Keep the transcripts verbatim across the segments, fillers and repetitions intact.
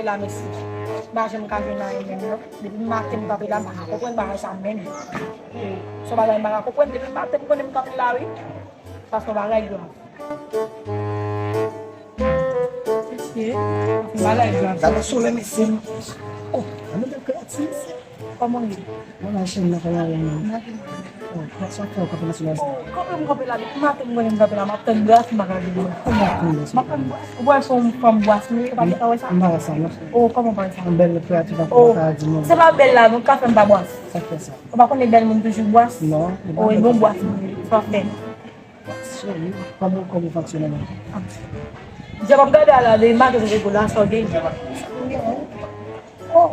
la, mesye. M pa janm ka jwenn anyen menm, non. Depi maten m kanpe la, m pa ka konprann bagay sa menm. Se yon bagay m pa ka konprann. Depi maten m konnen m kanpe la, wi. Sa se yon bagay grav. Mesye, sa se yon bagay grav. Gade solèy, mesye. Oh, ann nou bèl kreyati, mesye. Kòman w ye? Mwen la chèn nan, kòman w ye menm? Oh, sa fè w kanpe nan solèy sa? Oh, kanpe m kanpe la, depi maten m konnen m kanpe la, m ap tann bwas, m pa ka jwenn bwas. Kòman w ap tann bwas? M ap tann bwas. Ou wè se yon fanm bwas m ye, ou pa gentan wè sa? M pa wè sa, non. Oh, kòman w pa wè sa? Yon bèl kreyati, pa ka di moun. Se pa bèl la, non, ka fè m pa bwas. Sa k fè sa? Ou pa konnen bèl moun toujou bwas? Non, li pa bèl. Oh, e bon bwas m ye, sa fè. Cheri, kòman, kòman w fonksyone menm? Djab ap gade a la, de make sou zepòl la, sa w gen? Oh!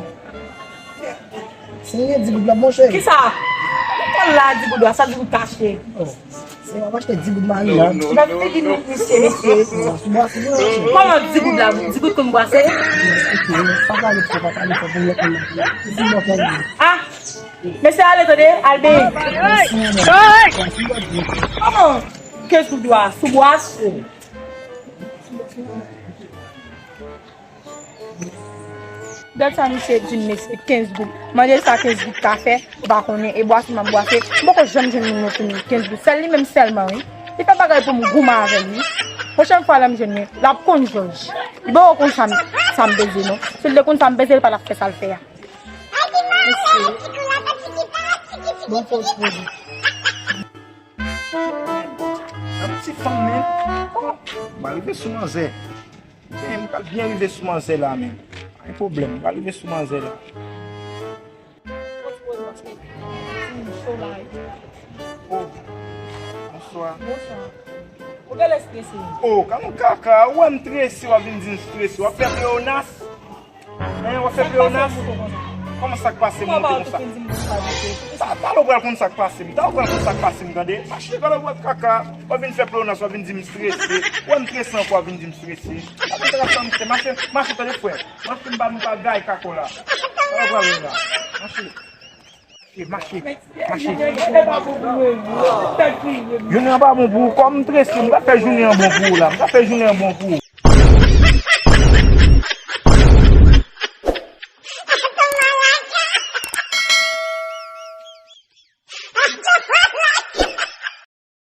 Se di goud la, monchè. Kisa? Ou pran la di goud la, sa di goud kache. Oh. Se w ap achte di goud mari la. Nan figi nou, misye, mesye. Sou bwase, non, monchè. Kòman di goud la? Di goud konn bwase? Ok, pa pale fò, pa pale fò, pou lòt moun. Di mwen kòman. Ah! Mesye, ale tande, al benyen. Kòman? Kenz goud la sou bwas? Dat sa misye di m, mesye, kenz goud. Mande l sa kenz goud ka fè, ou pa konnen, e bwase m ap bwase. M poko janm jwenn moun nan sou kenz goud. Sèl li menm sèlman, wi. Li fè bagay pou m goumen avè l, wi. Pwochèn fwa lè m jwenn li, l ap konn jòj. Li poko konn sa m, sa m peze, non. Si l te konn sa m peze, l pa t ap fè sa l fè a. Mesye. Bon fòs pwodui. Yon ti fanm, men. Oh, m rive sou manzè. Men, m pral byen rive sou manzè la, men. Pa gen pwoblèm, m pral rive sou manzè la. Oh, bonswa. Bonswa. Ou genlè strese. Oh, kòman kaka, ou wè m strese, w ap vin di m strese. W ap fè pleyonas? Hein, w ap fè pleyonas? Kòman sa k pase m moute konsa? Talè w pral konn sa k pase m. Talè w pral konn sa k pase m, tande? Mache, talè w pral kaka. W ap vin fè pleyonas, w ap vin di m strese. Ou wè m strese ankò, w ap vin di m strese. W ap vin fè sa, mache, mache, tande frè. Mache, m pa, m pa gay kaka w la. Talè w pral wè la. Mache. Mache, mache, mache. Jounen an pa bon pou ou. Kòm m strese, m ka fè jounen an bon pou ou la. M ka fè jounen an bon pou ou.